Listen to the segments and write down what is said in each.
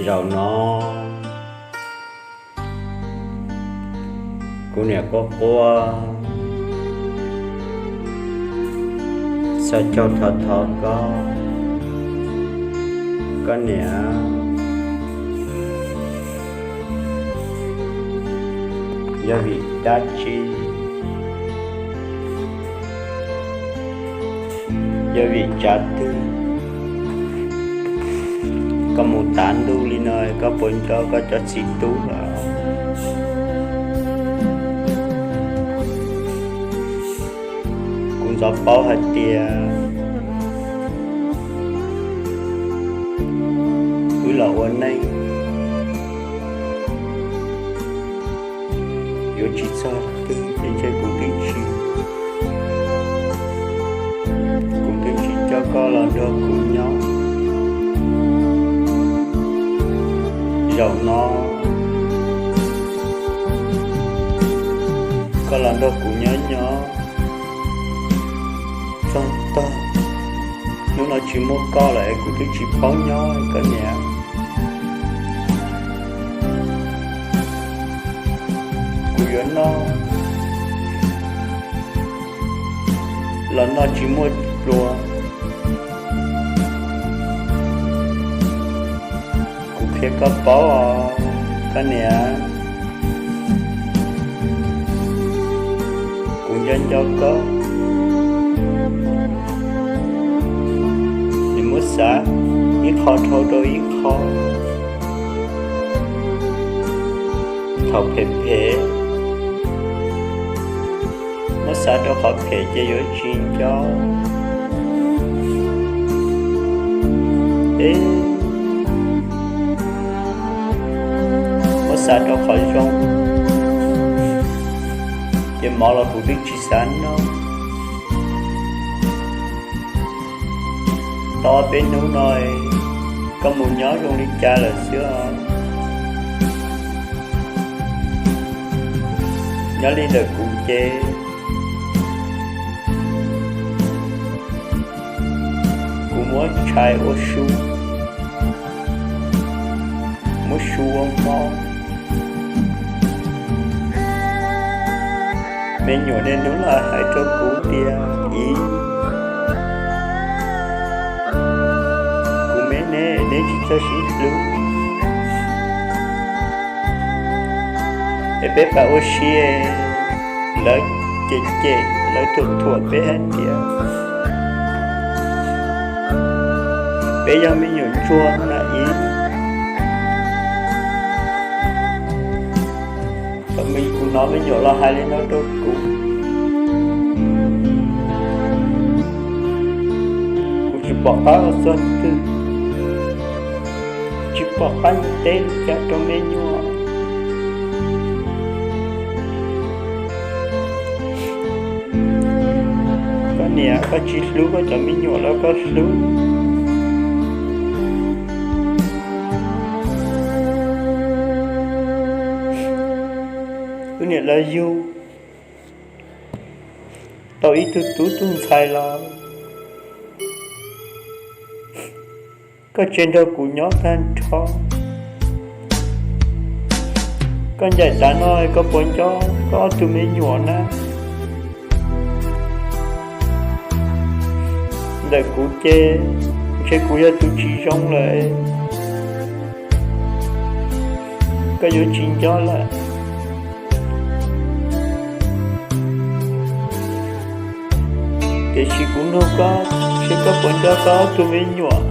Zaum no kuv niam quaj quaj, xav caug thov thov koj, koj niam, yog vim dab tsi, yog vim tsav twg koj mus tav ntuj li no, koj puas nco koj cov txiv tub lawm? Kuv ntxov paub hais tias wb los ua neej yuav tsis txog twg ces ntshe kuv twb tsis, kuv twb tsis coj koj los nrog kuv nyob. Zaum no koj los nrog kuv nyob nyob txog tag, hnub no tsis muaj koj lawm es kuv twb tsis paub nyob koj niam. Kuv yuav noj los noj tsis muaj plua. Kuv qhia koj paub os koj niam, kuv nco nco koj, es muab xav ib qho dhau rau ib qho. Thaum phem phem muab xav rau qhov phem ces yuav tsis nco. Es muab xav rau qhov zoo, ces mov los kuv twb tsis xav noj. Tau peb hnub no koj mus nyob zoo li cas lawm xwb os? Nyob li ntawm kuv ces kuv muab tshais ua su, muab su ua hmo. Me nyuam niaj hnub los hais rau kuv tias, Iv, kuv me neb, neb tsis txawj sib hlub es peb pab ua si, lawv cem cem, lawv thuam thuam peb hais tias peb yog me nyuam ntsuag na Iv. Thaum kuv hnov me nyuam los hais li no rau kuv, kuv tsis pom qab ua txog twg, tsis pom qab teb li cas rau me nyuam. Koj niam, koj tsis hlub koj cov me nyuam los koj hlub. Wb niam lawv yug tau ib tug tub tug ntxhais los koj tsis nrog kuv nyob tag nrho. Koj ncaim tav no koj puas nco koj ob tug me nyuam na? Ntawm kuv ces ntshe kuv yog tus tsis zoo lawm, koj yuav tsis nco lawm. Tiam sis kuv nug koj seb koj puas nco koj ob tug me nyuam.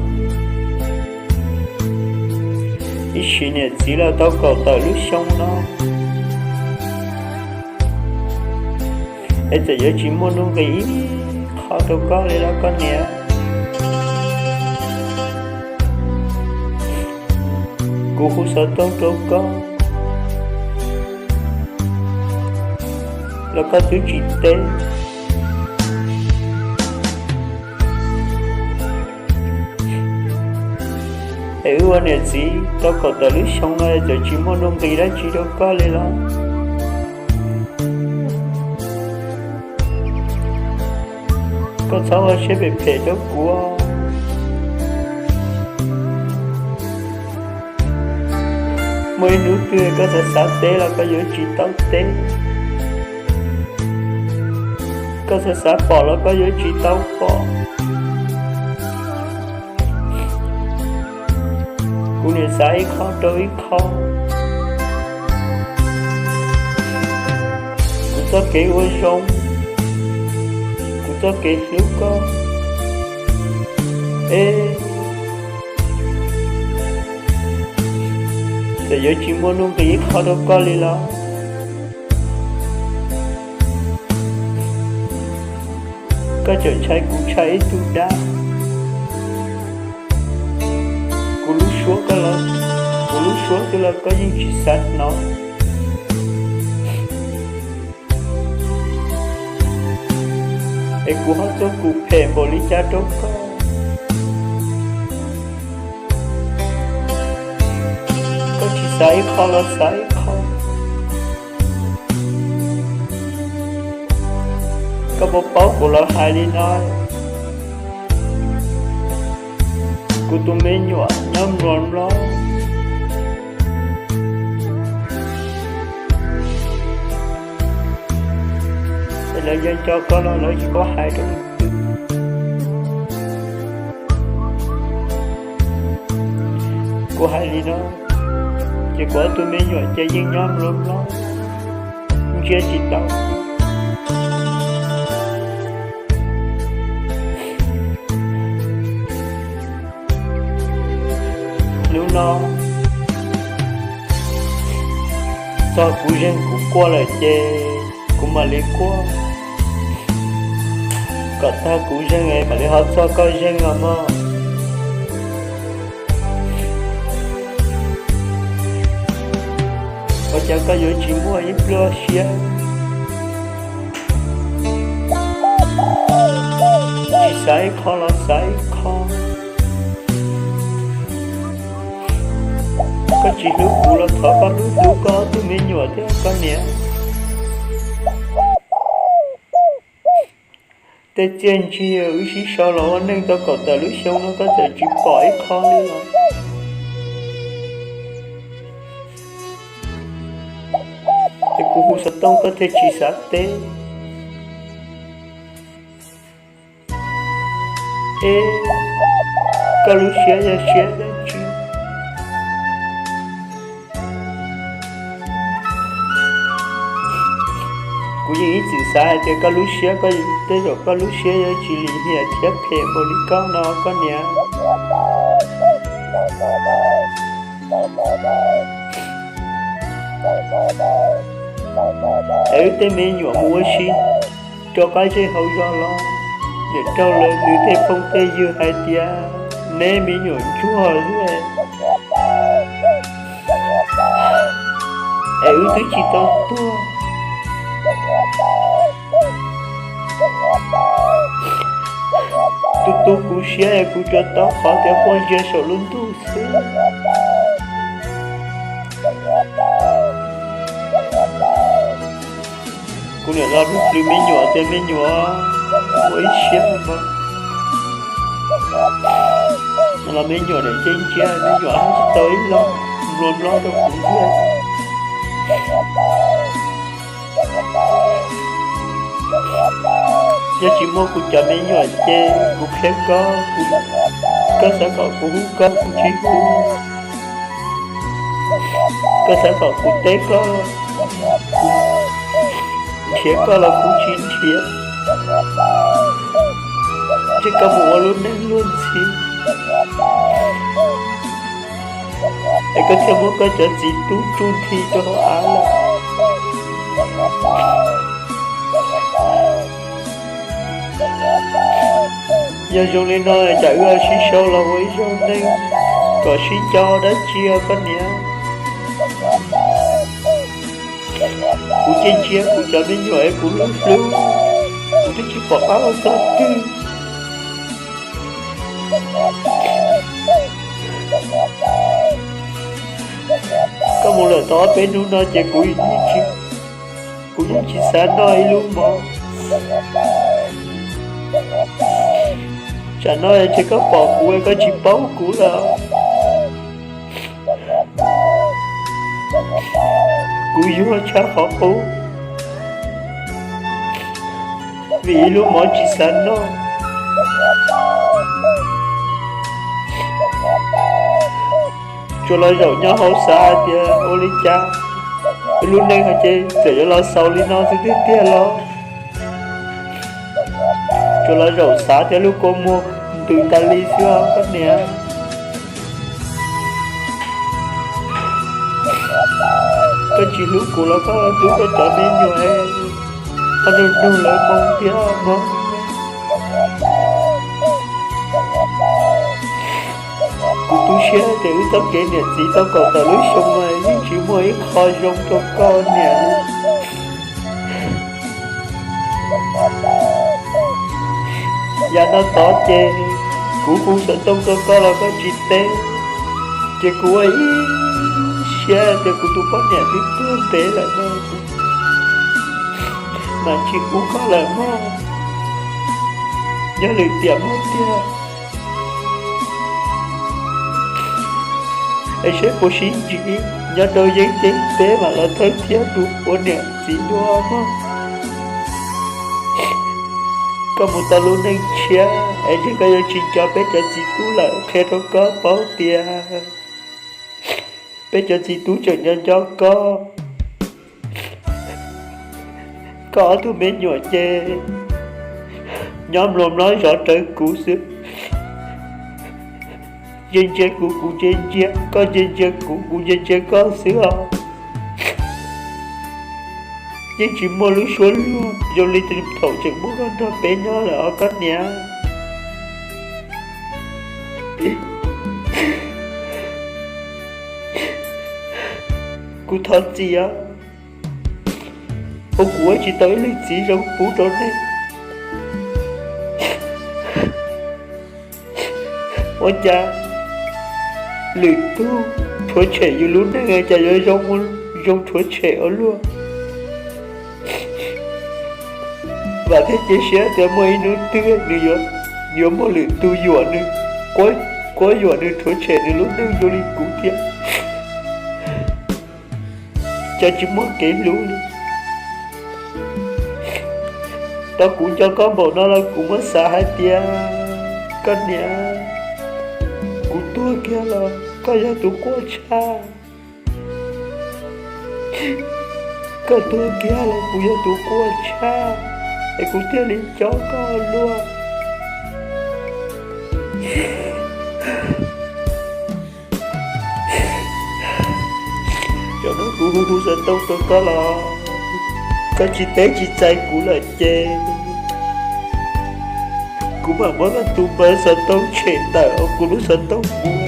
Ib sim niam txiv los tau kaum tawm lub xyoo no, es txawm yuav tsis muaj nuj nqis ib qho rau koj li los koj niam, kuv hu xov tooj rau koj los koj twb tsis teb. Es wb ua niam txiv tau kaum tawm lub xyoo no es txawm tsis muaj nuj nqis dab tsi rau koj li los? Koj txhob ua siab phem phem rau kuv. Muaj ib hnub twg koj xav xav teb los koj yuav tsis tau teb, koj xav xav pom los koj yuav tsis tau pom. Kuv niam xav ib qho rau ib qho, kuv txoj kev ua zoo, kuv txoj kev hlub koj, es txawm yuav tsis muaj nuj nqis ib qho rau koj li los koj tseem ntshai kuv tshaj ib tug dab. Kuv lub suab koj los, kuv lub suab twg los koj yeej tsis xav hnov. Es kuv ho tuaj kuv phem npaum li cas rau koj? Koj tsis xav ib qho los xav ib qho. Koj puas paub kuv lawv hais li no, kuv tus me nyuam nyob mlom mlom, es lawv nco nco koj los lawv tsis paub hais rau leej twg. Kuv hais li no, ces kuv ob tug me nyuam ces yeej nyob mlom mlom, ntsia tsis tau. Hnub no txog kuv zeeg kuv quaj lawm ces kuv mam li quaj, kom tag kuv zeeg es mam li ho txog koj zeeg os mog. Ua cas koj yuav tsis muaj ib pluag siab, tsis xav ib qho los xav ib qho? Koj tsis hlub kuv los thov koj hlub hlub koj ob tug me nyuam thiab koj niam. Tej txiaj ntsig wb sib sau los ua neej tau kaum tawm lub xyoo no koj txawm tsis pom ib qho li los? Es kuv hu xov tooj koj thiaj tsis xav teb. Es koj lub siab yog siab dab tsi? Kuv yeej ib txwm xav hais tias koj lub siab, koj tej zaum koj lub siab yuav tsis lim hiam thiab phem npaum li koj no koj niam. Es wb tej me nyuam mus ua si rau qab zej hauv zos los, niam raug lawv nws tej phooj tej ywg hais tias neb me nyuam ntsuag xwb, es wb twb tsis tau tuag. Tu tu kuv siab es kuv tsuas tau qhov tias quaj ntsia saum lub ntuj xwb. Kuv niam los hlub plhws me nyuam tias me nyuam ua ib siab mas, los me nyuam niam ntsia ntsia me nyuam hab tsis tau ib los, nplua nplob rau kuv ntxiag. Yog tsis muaj kuv cov me nyuam ces kuv qhia koj, koj xav kom kuv hu koj kuv tsis hu, koj xav kom kuv teb koj, kuv nrhiav koj los kuv tsis nrhiav. Ntshe koj mus ua lub neej luag ntxhi, es koj thiaj muab koj cov txiv tub tsuj nthi rau hauv av lawm. Yog zoo li no cas wb ho sib sau los ua ib zaug neej kom sib nco dab tsi os koj niam? Kuv cia ntsia kuv cov me nyuam es kuv lub hlub, kuv twb tsis pom qab ua txog twg. Koj mus lawm tau ob peb hnub no ces kuv, kuv yeej tsis xav noj ib lub mov. Tsam no ces koj pom kuv es koj tsis paub kuv lawm. nyuaj tshaj qhov qub, vim ib lub mov tsis xav noj. Tsuas los zaum nyob hauv xav hais tias ua li cas lub neej no ces txawm yuav los xaus li no xwb tiag tiag los. Tsuas los zaum xav thiab lub kua muag ntws tas li xwb os koj niam. Koj tsis hlub kuv los koj hlub koj cov me nyuam, koj nug nug lawv moo thiab mog. Kuv tu siab tias wb txoj kev niam txiv tau kaum tawm lub xyoo no yeej tsis muaj ib qho zoo rau koj niam li. Yav no tod ces kuv hu xov tooj rau koj los koj tsis teb, ces kuv ua ib siab tias kuv tus poj niam twb tuag ntev lawm no, mas tsis hu koj lawm mog. Nyob lwm tiam mog tiag, es seb puas sib ntsib nyob rau yeeb ceeb teb mam los thawj thiab tus ua niam txiv dua mog. Koj mus tau lub neej tshiab es ntshe koj yuav tsis nco peb cov txiv tub lawm. Qhia rau koj paub tias peb cov txiv tub tseem nco nco koj. Koj ob tug me nyuam ces nyob mluas mlob zov rawv kuv xwb. Ntsia ntsia kuv, kuv ntsia ntsia koj, ntsia ntsia kuv, kuv ntsia ntsia koj xwb os. Yeej tsis muaj lub suab luag zoo li thaum tseem muaj koj nrog peb nyob lawm os koj niam. Kuv thov txim os, uas kuv ua tsis tau ib leej txiv zoo pub rau nej. Ua cas lwm tug rhuav tshem yus lub neej cas yuav zoo, zoo rhuav tshem ua luaj. Vam thiab cia siab tias muaj ib hnub twg nws yuav muaj lwm tus yuam nws, quab yuam nws rhuav tshem nws lub neej zoo li kuv thiab. Cov tsis muaj kev hlub li. Tau kuv nco koj npaum no los kuv muab xav hais tias koj niam, kuv tuag kiag los koj yog tus quaj tshaj. Koj tuag kiag los kuv yog tus quaj tshaj, es kuv thiaj li nco koj luaj. Cov no kuv hu hu xov tooj rau koj los koj tsis teb tsis txais kuv lawm ces kuv mam muab koj tus npawb xov tooj tshem tawm hauv kuv lub xov tooj kuv.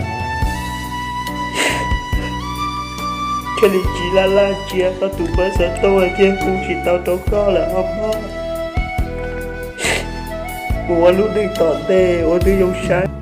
Thiaj li tsis laj laj ntsia koj tus npawb xov tooj thiab hu tsis tau rau koj lawm os mog. Kuv ua lub neej tom ntej ua twb zoo saib.